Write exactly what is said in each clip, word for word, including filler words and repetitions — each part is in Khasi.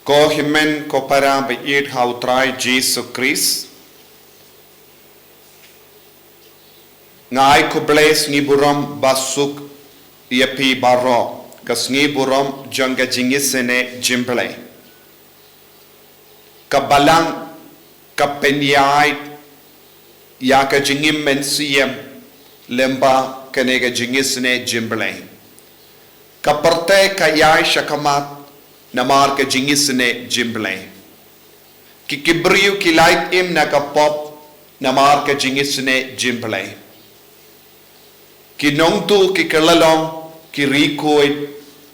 Ko hynmen ko para ba ïeit ha u Trai Jisu Khrist. Nga ai khublei sngi burom ba suk ïa phi baroh, ka sngi burom jong ka jingisynei jingblei. Ka Balang ka pynïaid ïa ka jingim mynsiem lyngba kane ka jingisynei jingblei. Ka pyrthei ka ïai shakhmat namar ka jingisynei jingblei. Ki, ki briew ki lait im na ka pop namar ka jingisynei jingblei. Ki nongtuh ki kylla long ki ri khuid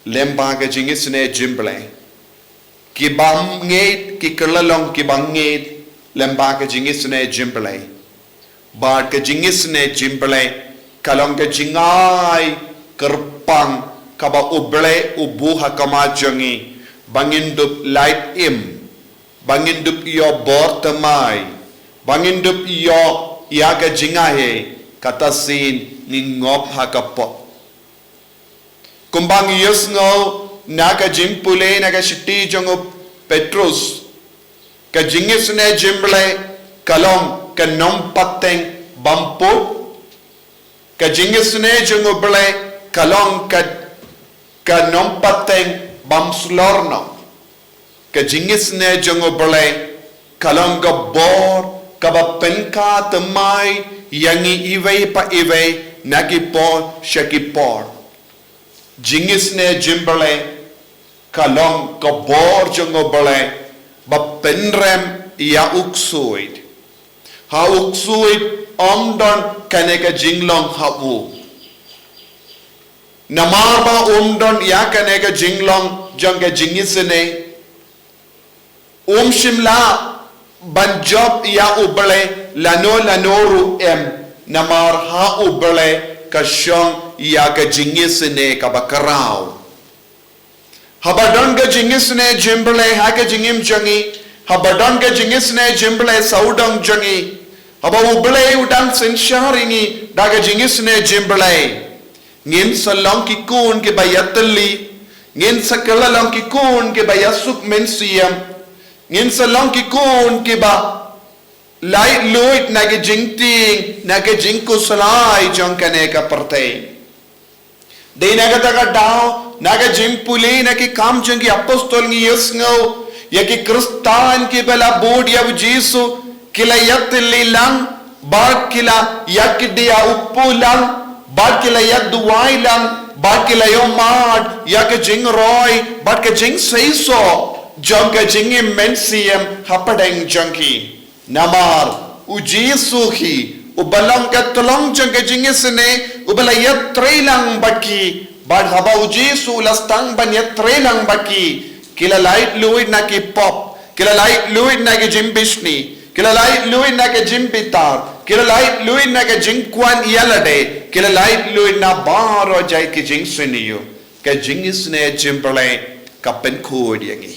lyngba ka jingisynei jingblei. Ki bym ngeit ki kylla long ki bym ngeit lyngba ka jingisynei jingblei. Bad ka jingisynei jingblei ka long ka jingai kyrpang kaba U Blei u buh ha khmat jong ngi ba ngin dup lait im, ba ngin dup ïoh bor thymmai, ba ngin dup ïoh ïa ka jingaiei, kata sien ngi ngop ha ka pop. Kumba ngi ïohsngew na ka jingpule na ka shithi jong u Petrus, ka jingisynei jingblei ka long ka nongpateng bym put. Ka jingisynei jong U Blei ka long ka, ka nongpateng bym slor noh. Ka jingisynei jong U Blei ka long ka bor kaba pynkhih thymmai ïa ngi iwei pa iwei na ki por sha ki por. Jingisynei jingblei ka long ka bor jong U Blei ba pynrem ïa u ksuid. Ha u ksuid ym don kane ka jinglong ha u. Namar ba um don ïa kane ka jinglong jong ka jingisynei, um shym lah ban jop ïa U Blei lano lano ruh em, namar ha U Blei ka shong ïa ka jingisynei kaba khraw. Haba don ka jingisynei jingblei ha ka jingim jong ngi, haba don ka jingisynei jingblei sawdong jong ngi, haba U Blei u dang synshar ïa ngi da ka jingisynei jingblei, ngin sa long ki khun kiba ïatylli, ngin sa kylla long ki khun kiba ïasuk mynsiem, ngin sa long ki khun kiba laitluid na ki jingtieng, na ki jingkhuslai jong kane ka pyrthei. Dei na kata ka daw, na ka jingpule na ki Kam jong ki Apostol ngi ïohsngew ïa ki Khristan kiba la bud ïa u Jisu, ki la ïatylli lang, bad ki la ïakdiah u kpu lang, bad ki la ïaduwai lang, bad ki la ïohmad ïa ka jingroi bad ka jingseisoh jong ka jingim mynsiem hapdeng jong ki. Namar u Jisu hi uba long ka tyllong jong ka jingisynei, uba la ïatrei lang bad ki. Bad haba u Jisu u la sdang ban ïatrei lang bad ki, ki la laitluid na ki pop, ki la laitluid na ki jingbishni, ki la laitluid na ki jingbitar, ki la laitluid na ki jingkwah ïalade, ki la laitluid na baroh jait ki jingsniew. Ka jingisynei jingblei ka pynkhuid ïa ngi.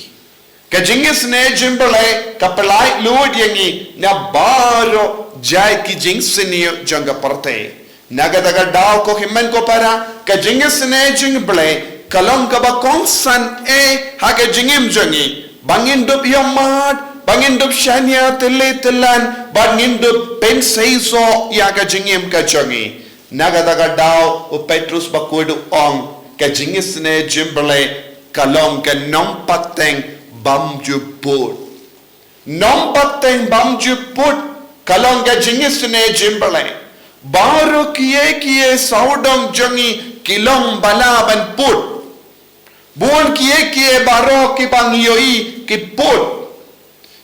Ka jingisynei jingblei ka pyllait luid ïa ngi na baroh jait ki jingsniew jong ka pyrthei. Na kata ka daw ko hynmen ko para, ka jingisynei jingblei ka long kaba kongsan eh ha ka jingim jong ngi. Ba ngin dup ïohmad, ba ngin dup shaniah tylli tyllan, ba ngin dup pynseisoh ïa ka jingim ka jong ngi. Na kata ka daw u Petrus bakhuid u ong, ka jingisynei jingblei ka long ka nongpateng bymjukut. Nongpateng bymjukut ka long ka jingisynei jingblei. Baroh kiei kiei sawdong jong ngi ki long ba lah ban put. Bun kiei kiei baroh kiba ngi ïohi ki put.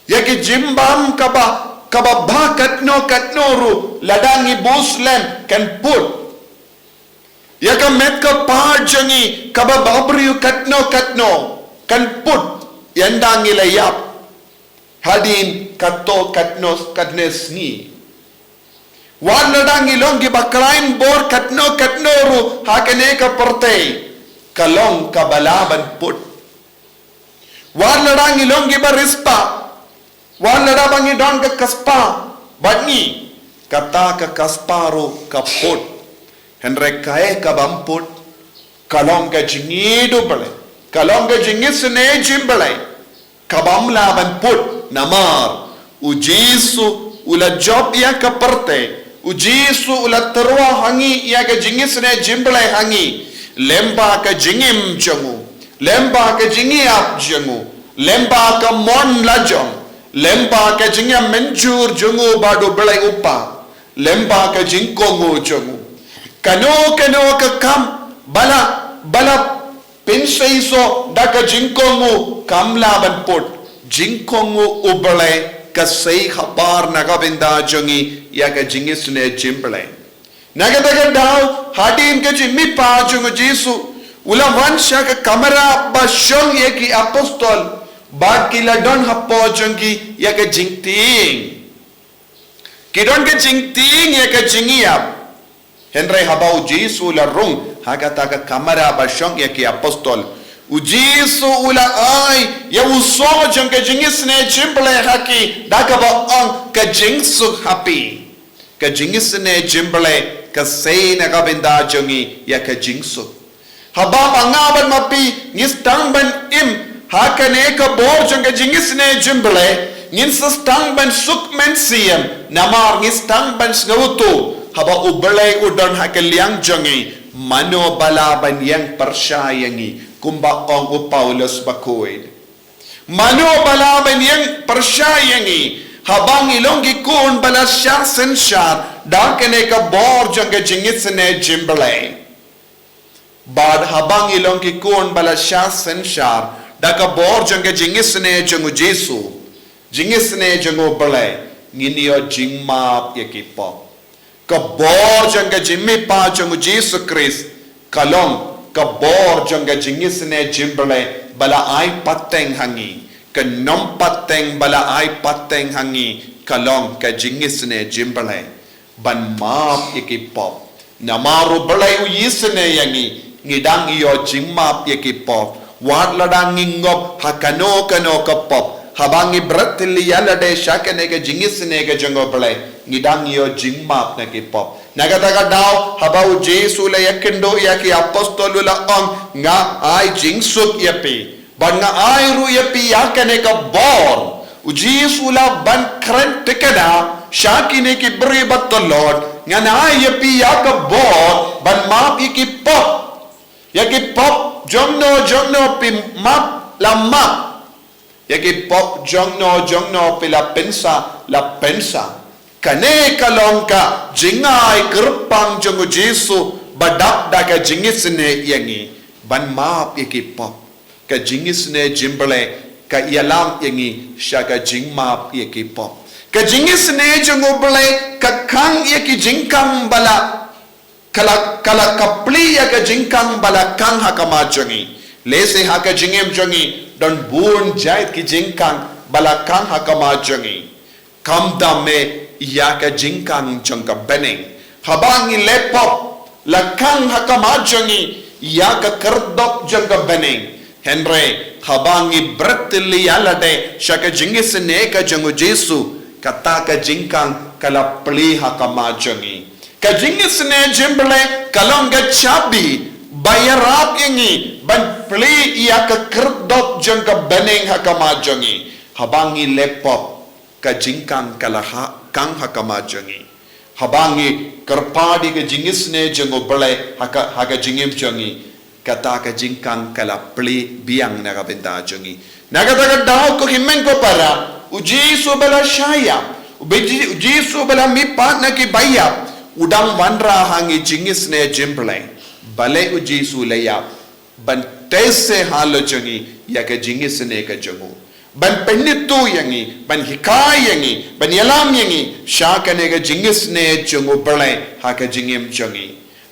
Ïa ki jingbam kaba, kaba bha katno katno ruh lada ngi bus lem kan put. Ïa ka met ka phad jong ngi kaba bhabriew katno katno kan put ynda ngi la ïap. Hadien katto katno katne sngi. Wat lada ngi long kiba khlaiñ bor katno katno ruh ha kane ka pyrthei, ka long kaba lah ban put. Wat lada ngi long kiba riewspah, wat lada ba ngi don ka kyrspah bad ngi, kata ka kyrspah ruh ka put. Hynrei kaei ka bym put ka long ka jingïeit U Blei, ka long ka jingisynei jingblei. Ka bym lah ban put namar u Jisu u la jop ïa ka pyrthei. U Jisu u la tyrwa ha ngi ïa ka jingisynei jingblei ha ngi. Lyngba ka jingim jong u, lyngba ka jingïap jong u, lyngba ka mon la jong, lyngba ka jingïamynjur jong u bad u Blei u Kpa, lyngba ka jingkohnguh jong u. Kano kano ka kam ba la, ba la pynseisoh da ka jingkohnguh kam lah ban put. Jingkohnguh u Blei ka sei habar na ka bynta jong ngi ïa ka jingisynei jingblei. Na kata ka daw hadien ka jingmihpat jong u Jisu u la wan sha ka kamra ba shong ïa ki apostol bad ki la don hapoh jong ki ïa ka jingtieng. Ki don ka jingtieng ïa ka jingïap. Hynrei haba u Jisu u la rung ha kata ka kamra ba shong ïa ki apostol, u Jisu u la ai ïa u soh jong ka jingisynei jingblei ha ki da kaba ong, ka jingsuk ha phi. Ka jingisynei jingblei ka sei na ka bynta jong ngi ïa ka jingsuk. Haba ma nga bad ma phi ngi sdang ban im ha kane ka bor jong ka jingisynei jingblei, ngin sa sdang ban suk mynsiem namar ngi sdang ban sngewthuh haba u Blei u don ha ka liang jong ngi, mano ba lah ban ïeng pyrshah ïa ngi, kumba ong u Paulus bakhuid. Mano ba lah ban ïeng pyrshah ïa ngi haba ngi long ki khun ba la shah synshar da kane ka bor jong ka jingisynei jingblei. Bad haba ngi long ki khun ba la shah synshar da ka bor jong ka jingisynei jong u Jisu, jingisynei jong u Blei, ngin ïoh jingmap ïa ki pop. Ka bor jong ka jingmihpat jong u Jisu Khrist ka long ka bor jong ka jingisynei jingblei ba la ai pateng ha ngi. Ka nongpateng ba la ai pateng ha ngi ka long ka jingisynei jingblei ban map ïa ki pop. Namar u Blei u isynei ïa ngi, ngi dang ïoh jingmap ïa ki pop. Wat lada ngi ngop ha kano kano ka pop, haba ngi bret thylli ïa lade sha kane ka jingisynei ka jong u Blei, ngi dang ïoh jingmap na ki pop. Na kata ka daw haba u Jisu u la ïakynduh ïa ki apostol u la ong, nga ai jingsuk ïa phi. Bad nga ai ruh ïa phi ïa kane ka bor. U Jisu u la ban kren thikna sha kine ki briew ba tlot, ngan ai ïa phi ïa ka bor ban map ïa ki pop. Ïa ki pop jongno jongno phi map la map. Ïa ki pop jongno jongno phi la pynsah la pynsah. Kane ka long ka jingai kyrpang jong u Jisu ba dap da ka jingisynei ïa ngi ban map ïa ki pop. Ka jingisynei jingblei ka ïalam ïa ngi sha ka jingmap ïa ki pop. Ka jingisynei jong u Blei ka khang ïa ki jingkhang ba la, ka la, ka la, ka plie ïa ka jingkhang ba la khang ha khmat jong ngi. Lehse ha ka jingim jong ngi don bun jait ki jingkhang ba la khang ha khmat jong ngi. Khamtam eh ïa ka jingkhang jong ka bneng. Haba ngi leh pop la khang ha khmat jong ngi ïa ka khyrdop jong ka bneng. Hynrei haba ngi bret thylli ïa lade sha ka jingisynei ka jong u Jisu, kata ka jingkhang ka la plie ha khmat jong ngi. Ka jingisynei jingblei ka long ka chabi ba ïarap ïa ngi ban plie ïa ka khyrdop jong ka bneng ha khmat jong ngi. Haba ngi leh pop ka jingkhang ka la ha, khang ha khmat jong ngi. Haba ngi kyrpad ïa ka jingisynei jong u Blei ha ka, ha ka jingim jong ngi, kata ka jingkhang ka la plie biang na ka bynta jong ngi. Na kata ka daw ko hynmen ko para, u Jisu ba la shah ïap, u Be-, u Jisu ba la mihpat na ki baïap, u dang wanrah ha ngi jingisynei jingblei. Balei u Jisu u la ïap? Ban test halor jong ngi ïa ka jingisynei ka jong u. Ban pynithuh ïa ngi, ban hikai ïa ngi, ban ïalam ïa ngi sha kane ka jingisynei jong u Blei ha ka jingim jong ngi.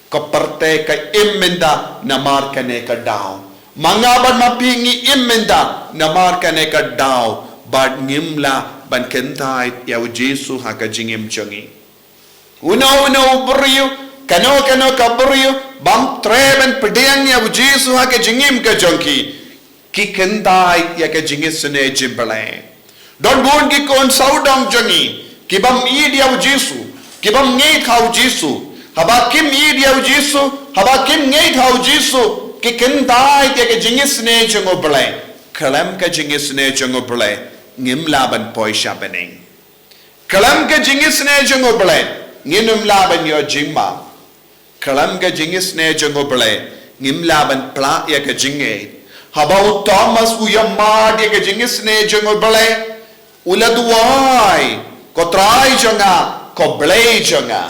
Ka pyrthei ka im mynta namar kane ka daw. Ma nga bad ma phi ngi im mynta namar kane ka daw, bad ngim lah ban kyntait ïa u Jisu ha ka jingim jong ngi. Uno uno u briew, kano kano ka briew bym treh ban pdiang ïa u Jisu ha ka jingim ka jong ki, ki kyntait ïa ka jingisynei jingblei. Don bun ki khun sawdong jong ngi ki bym ïeit ïa u Jisu, ki bym ngeit ha u Jisu. Haba kim ïeit ïa u Jisu, haba kim ngeit ha u Jisu, ki kyntait ïa ka jingisynei jong u Blei. Khlem ka jingisynei jong U Blei, ngim lah ban poi sha bneng. Khlem ka jingisynei jong U Blei, ngin ym lah ban ïoh jingma. Khlem ka jingisynei jong U Blei, ngim lah ban pla ïa ka jingngeit. Haba u Thomas u ïa mad ïa ka jingisynei jong U Blei, u la duwai, "Ko Trai jong nga, ko Blei jong nga."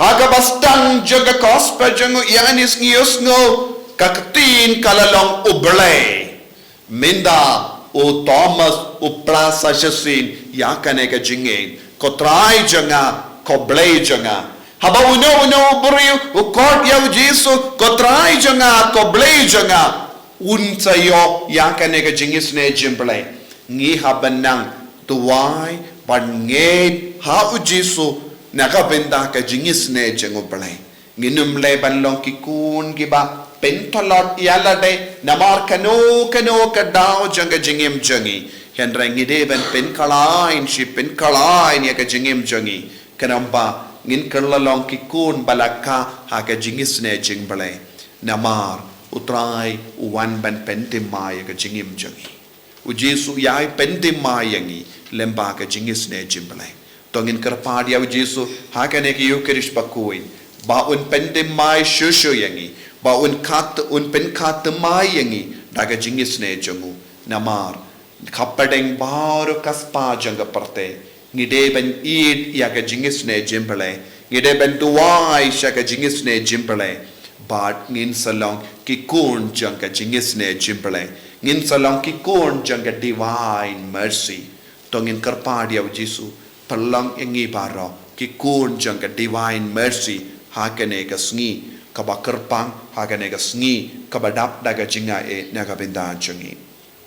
Ha kaba sdang jong ka gospel jong u, ïa kane ka sngi u sngew ka ktien ka la long U Blei. Mynta u Thomas u pla sa shisien ïa kane ka jingngeit, "Ko Trai jong nga, ko Blei jong nga." Haba uno uno u briew u khot ïa u Jisu, "Ko Trai jong nga, ko Blei jong nga," un sa ïoh ïa kane ka jingisynei jong U Blei. Ngi hap ban nang duwai, ban ngeit ha u Jisu na ka bynta ka jingisynei jong U Blei. Ngin ym leh ban long ki khun kiba pyntlot ïa lade namar kano kano ka daw jong ka jingim jong ngi. Hynrei ngi dei ban pynkhlaiñ shi pynkhlaiñ ïa ka jingim jong ngi, khnang ba ngin kylla long ki khun ba la kha ha ka jingisynei jong U Blei. Namar U Trai u wan ban pynthymmai ïa ka jingim jong ngi. U Jisu u ïai pynthymmai ïa ngi lyngba ka jingisynei jong U Blei. To ngin kyrpad ïa u Jisu ha kane ka Eukharist bakhuid ba un pynthymmai shuh shuh ïa ngi, ba un khat, un pynkhat thymmai ïa ngi da ka jingisynei jong u. Namar hapdeng baroh ka spah jong ka pyrthei ngi dei ban ïeit ïa ka jingisynei jong U Blei, ngi dei ban duwai sha ka jingisynei jong U Blei. Bad ngin sa long ki khun jong ka jingisynei jong U Blei, ngin sa long ki khun jong ka Divine Mercy. To ngin kyrpad ïa u Jisu, pynlong ïa ngi baroh ki khun jong ka Divine Mercy ha kane ka sngi kaba kyrpang, ha kane ka sngi kaba dap da ka jingaiei na ka bynta jong ngi.